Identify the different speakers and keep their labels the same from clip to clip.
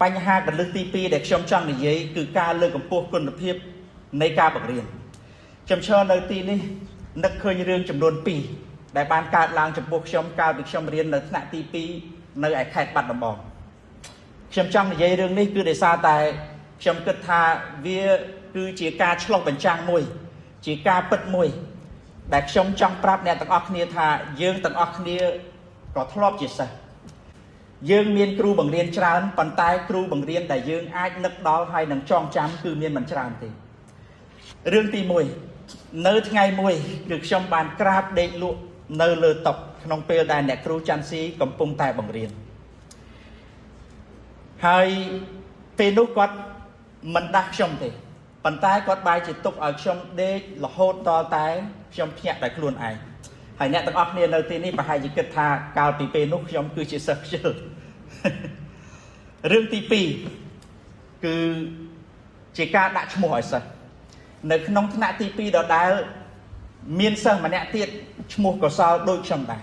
Speaker 1: បញ្ហាកលឹះទី2ដែលខ្ញុំចង់និយាយគឺការលើកកម្ពស់គុណភាពនៃការបង្រៀនខ្ញុំឈរនៅទីនេះនឹកឃើញរឿងចំនួន2ដែលបានកើតឡើងចំពោះខ្ញុំកាលពីខ្ញុំរៀននៅថ្នាក់ទី2នៅឯខេត្តបាត់ដំបងខ្ញុំចង់និយាយរឿងនេះគឺដោយសារតែខ្ញុំគិតថាវាគឺជាការឆ្លុះបញ្ចាំងមួយ ជាការពិតមួយ ដែលខ្ញុំចង់ប្រាប់អ្នកទាំងអស់គ្នាថាយើងទាំងអស់គ្នាក៏ធ្លាប់ជាសិស្សយើងមានគ្រូបង្រៀនច្រើនប៉ុន្តែគ្រូបង្រៀនដែលយើងអាចនឹកដល់ហើយនឹងចងចាំគឺមានមិនច្រើនទេរឿងទី1នៅថ្ងៃមួយគឺខ្ញុំបានក្រាបដេកលក់នៅលើតុក្នុងពេលដែលអ្នកគ្រូច័ន្ទស៊ីកំពុងតែបង្រៀនហើយពេលនោះគាត់មិនដាស់ខ្ញុំទេប៉ុន្តែគាត់បែរជាទុកឲ្យខ្ញុំដេករហូតតតែខ្ញុំភ្ញាក់ដោយខ្លួនឯងហើយអ្នកទាំងអស់គ្នានៅទីនេះប្រហែលជាគិតថាកាលពីពេលនោះខ្ញុំគឺជាសិស្សខ្ជិល រឿងទី2គឺជាការដាក់ឈ្មោះឲ្យសិស្សនៅក្នុងថ្នាក់ទី2ដដែលមានសិស្សម្នាក់ទៀតឈ្មោះកុសលដូចខ្ញុំដែរ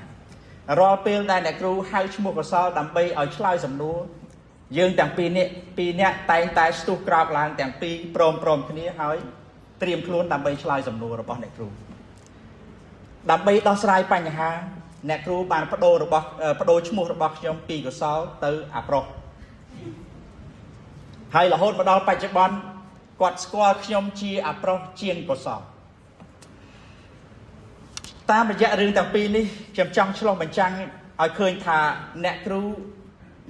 Speaker 1: រាល់ពេលដែលអ្នកគ្រូហៅឈ្មោះកុសលដើម្បីឲ្យឆ្លើយសំណួរយើងទាំងពីរនាក់ពីរនាក់តែងតែស្ទុះក្រោកឡើងទាំងពីរព្រមព្រមគ្នាហើយត្រៀមខ្លួនដើម្បីឆ្លើយសំណួររបស់អ្នកគ្រូដើម្បីដោះស្រាយបញ្ហាអ្នកគ្រូបានបដូររបស់បដូរឈ្មោះរបស់ខ្ញុំពីកុសលទៅអាប្រុសហើយរហូតមកដល់បច្ចុប្បន្នគាត់ស្គាល់ខ្ញុំជាអាប្រុសជាងកុសលតាមរយៈរឿងទាំងពីរនេះខ្ញុំចង់ឆ្លុះបញ្ចាំងឲ្យឃើញថាអ្នកគ្រូ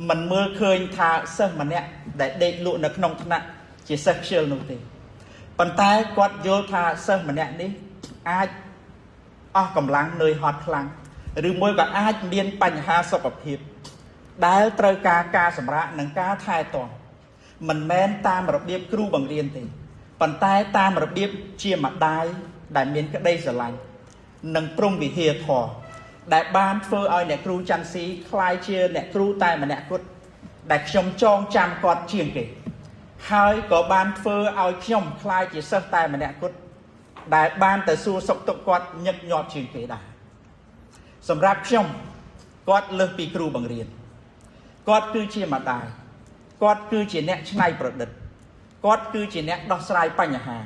Speaker 1: មិនមើលឃើញថាសិស្សម្នាក់ដែលដេកលក់នៅក្នុងថ្នាក់ជាសិស្សខ្ជិលនោះទេប៉ុន្តែគាត់យល់ថាសិស្សម្នាក់នេះអាចអស់កម្លាំងនឿយហត់ខ្លាំងឬមួយក៏អាចមានបញ្ហាសុខភាពដែលត្រូវការការសម្រាកនិងការថែទាំមិនមែនតាមរបៀបគ្រូបង្រៀនទេប៉ុន្តែតាមរបៀបជាម្ដាយដែលមានក្តីស្រឡាញ់និងព្រហ្មវិហារធម៌ដែលបានធ្វើឲ្យអ្នកគ្រូច័ន្ទស៊ីក្លាយជាអ្នកគ្រូតែម្នាក់គត់ដែលខ្ញុំចងចាំគាត់ជាងគេហើយក៏បានធ្វើឲ្យខ្ញុំក្លាយជាសិស្សតែម្នាក់គត់ដែលបានទៅសួរសុខទុក្ខគាត់ញឹកញាប់ជាងគេដែរសម្រាប់ខ្ញុំគាត់លើសពីគ្រូបង្រៀនគាត់គឺជាម្ដាយគាត់គឺជាអ្នកច្នៃប្រឌិតគាត់គឺជាអ្នកដោះស្រាយបញ្ហា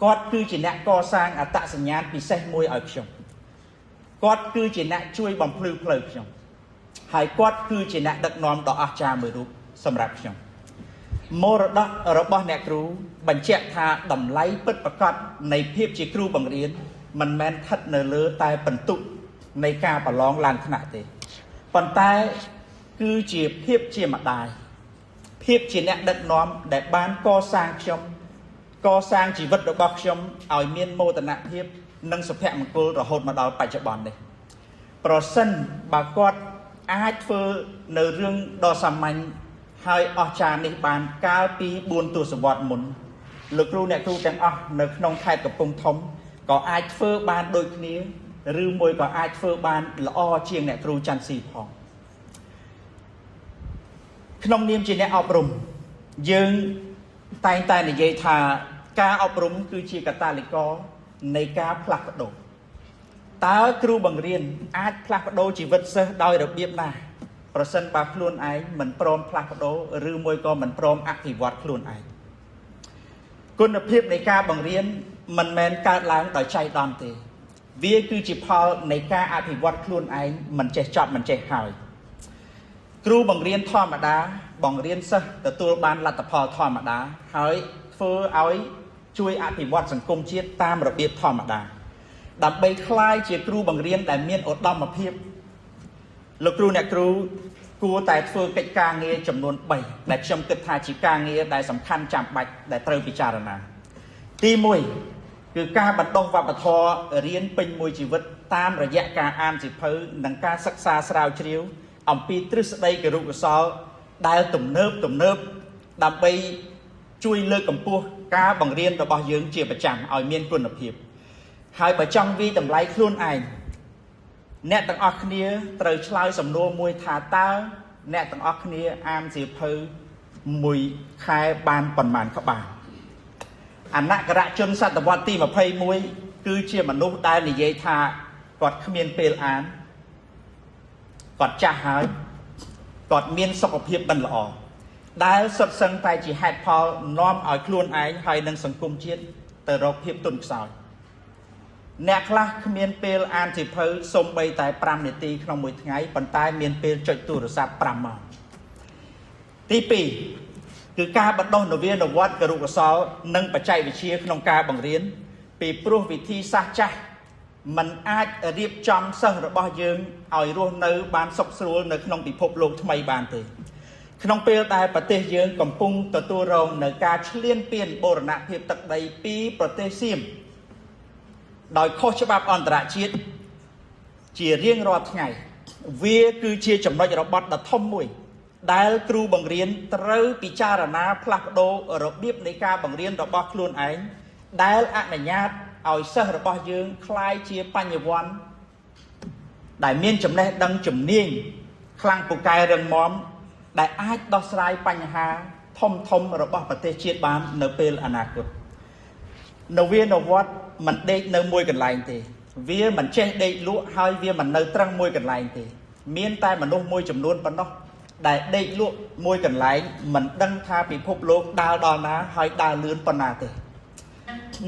Speaker 1: គាត់គឺជាអ្នកកសាងអត្តសញ្ញាណពិសេសមួយឲ្យខ្ញុំគាត់គឺជាអ្នកជួយបំភ្លឺផ្លូវខ្ញុំហើយគាត់គឺជាអ្នកដឹកនាំដ៏អស្ចារ្យមួយរូបសម្រាប់ខ្ញុំមរតករបស់អ្នកគ្រូបញ្ជាក់ថាតម្លៃពិតប្រាកដនៃភាពជាគ្រូបង្រៀនមិនមែនស្ថិតនៅលើតែពិន្ទុនៃការប្រឡងឡើងថ្នាក់ទេប៉ុន្តែគឺជាភាពជាម្ដាយភាពជាអ្នកដឹកនាំដែលបានកសាងខ្ញុំកសាងជីវិតរបស់ខ្ញុំឲ្យមានមោទនភាពនិងសុភមង្គលរហូតមកដល់បច្ចុប្បន្ននេះប្រសិនបើគាត់អាចធ្វើនៅរឿងដ៏សាមញ្ញហើយអស្ចារ្យនេះបានកាលពី4ទសវត្សរ៍មុនលោកគ្រូអ្នកគ្រូទាំងអស់នៅក្នុងខេត្តកំពង់ធំក៏អាចធ្វើបានដូចគ្នាឬមួយក៏អាចធ្វើបានល្អជាងអ្នកគ្រូច័ន្ទស៊ីផងក្នុងនាមជាអ្នកអប់រំយើងតែងតែនិយាយថាការអប់រំគឺជាកាតាលីករនៃការផ្លាស់ប្ដូរតើគ្រូបង្រៀនអាចផ្លាស់ប្ដូរជីវិតសិស្សដោយរបៀបណាប្រសិនបើខ្លួនឯងមិនព្រមផ្លាស់ប្ដូរឬមួយក៏មិនព្រមអភិវឌ្ឍខ្លួនឯងគុណភាពនៃការបង្រៀនមិនមែនកើតឡើងដោយចៃដន្យទេវាគឺជាផលនៃការអភិវឌ្ឍខ្លួនឯងមិនចេះចប់មិនចេះហើយគ្រូបង្រៀនធម្មតាបង្រៀនសិស្សទទួលបានលទ្ធផលធម្មតាហើយធ្វើឲ្យជួយអភិវឌ្ឍសង្គមជាតិតាមរបៀបធម្មតាដើម្បីក្លាយជាគ្រូបង្រៀនដែលមានឧត្តមភាពលោកគ្រូអ្នកគ្រូគួរតែធ្វើកិច្ចការងារចំនួន3ដែលខ្ញុំគិតថាជាការងារដែលសំខាន់ចាំបាច់ដែលត្រូវពិចារណាទី1គឺការបណ្ដុះវប្បធម៌រៀនពេញមួយជីវិតតាមរយៈការអានសៀវភៅនិងការសិក្សាស្រាវជ្រាវអំពីទ្រឹស្ដីគរុកោសល្យដែលទំនើបទំនើបដើម្បីជួយលើកកម្ពស់ការបង្រៀនរបស់យើងជាប្រចាំឲ្យមានគុណភាពហើយបើចង់វាយតម្លៃខ្លួនឯងអ្នកទាំងអស់គ្នាត្រូវឆ្លើយសំណួរមួយថាតើអ្នកទាំងអស់គ្នាអានសៀវភៅមួយខែបានប៉ុន្មានក្បាលអនករជនសតវត្សទី21គឺជាមនុស្សដែលនិយាយថាគាត់គ្មានពេលអានគាត់ចាស់ហើយគាត់មានសុខភាពមិនល្អ ដែលសុទ្ធសឹងតែជាហេតុផលនាំឲ្យខ្លួនឯងហើយនិងសង្គមជាតិទៅរកភាពទន់ខ្សោយអ្នកខ្លះគ្មានពេលអានសៀវភៅសូម្បីតែ5នាទីក្នុងមួយថ្ងៃប៉ុន្តែមានពេលចុចទូរស័ព្ទ5ម៉ោងទី2គឺការបណ្ដុះនវានុវត្តន៍គរុកោសល្យនិងបច្ចេកវិទ្យាក្នុងការបង្រៀនពីព្រោះវិធីសាស្ត្រចាស់มันអាចរៀបចំសិស្សរបស់យើងឲ្យរស់នៅបានសុខស្រួលនៅក្នុងពិភពលោកថ្មីបានទេក្នុងពេលដែលប្រទេសយើងកំពុងទទួលរងនៅការឈ្លានពានបូរណភាពទឹកដីពីប្រទេសសៀមដោយខុសច្បាប់អន្តរជាតិជារៀងរាល់ថ្ងៃវាគឺជាចំណុចរបត់ដ៏ធំមួយដែលគ្រូបង្រៀនត្រូវពិចារណាផ្លាស់ប្ដូររបៀបនៃការបង្រៀនរបស់ខ្លួនឯងដែលអនុញ្ញាតឲ្យសិស្សរបស់យើងក្លាយជាបញ្ញវន្តដែលមានចំណេះដឹងជំនាញខ្លាំងពូកែរឹងមាំដែលអាចដោះស្រាយបញ្ហាធំធំរបស់ប្រទេសជាតិបាននៅពេលអនាគតនវានុវត្តន៍មិនដេកនៅមួយកន្លែងទេវាមិនចេះដេកលក់ហើយវាមិននៅត្រឹងមួយកន្លែងទេមានតែមនុស្សមួយចំនួនប៉ុណ្ណោះដែលដេកលក់មួយកន្លែងមិនដឹងថាពិភពលោកដើរដល់ណាហើយដើរលឿនប៉ុណ្ណាទេ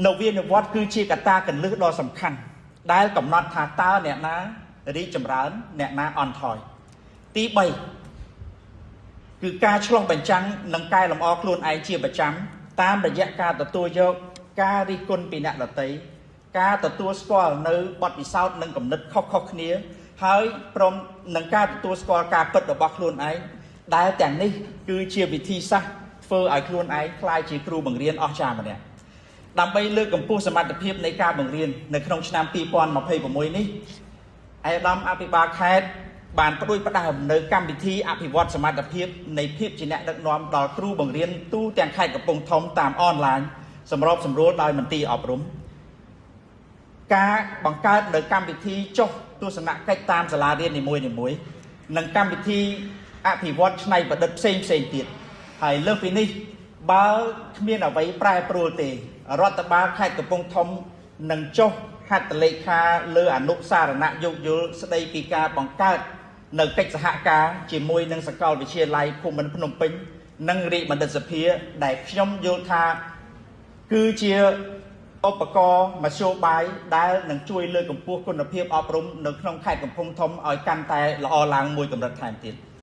Speaker 1: នវានុវត្តន៍គឺជាកត្តាកន្លឹះដ៏សំខាន់ដែលកំណត់ថាតើអ្នកណារីកចម្រើនអ្នកណាអន់ថយទី3គឺការឆ្លុះបញ្ចាំងនិងកែលម្អខ្លួនឯងជាប្រចាំតាមរយៈការទទួលយកការរិះគន់ពីអ្នកដទៃការទទួលស្គាល់នៅបទពិសោធន៍និងគំនិតខុសៗគ្នាហើយព្រមនឹងការទទួលស្គាល់ការពិតរបស់ខ្លួនឯងដែលទាំងនេះគឺជាវិធីសាស្ត្រធ្វើឲ្យខ្លួនឯងក្លាយជាគ្រូបង្រៀនអស្ចារ្យម្នាក់ដើម្បីលើកកម្ពស់សមត្ថភាពនៃការបង្រៀននៅក្នុងឆ្នាំ2026នេះឯកឧត្តមអភិបាលខេត្តបានផ្ដួចផ្ដើមនៅកម្មវិធីអភិវឌ្ឍសមត្ថភាពនៃភាពជាអ្នកដឹកនាំដល់គ្រូបង្រៀនទូទាំងខេត្តកំពង់ធំតាមអនឡាញសម្របសម្រួលដោយមន្ទីរអប់រំការបង្កើតនៅកម្មវិធីចុះទស្សនកិច្ចតាមសាលារៀននីមួយៗនិងកម្មវិធីអភិវឌ្ឍច្នៃប្រឌិតផ្សេងផ្សេងទៀតហើយលើសពីនេះបើគ្មានអ្វីប្រែប្រួលទេរដ្ឋបាលខេត្តកំពង់ធំនឹងចុះហត្ថលេខាលើអនុសារណៈយោគយល់ស្ដីពីការបង្កើតនៅកិច្ចសហការជាមួយនឹងសាកលវិទ្យាល័យភូមិន្ទភ្នំពេញនិងរាជបណ្ឌិតសភាដែលខ្ញុំយល់ថាគឺជាឧបករណ៍មធ្យោបាយដែលនឹងជួយលើកកម្ពស់គុណភាពអប់រំនៅក្នុងខេត្តកំពង់ធំឲ្យកាន់តែល្អឡើងមួយកម្រិតថែមទៀត។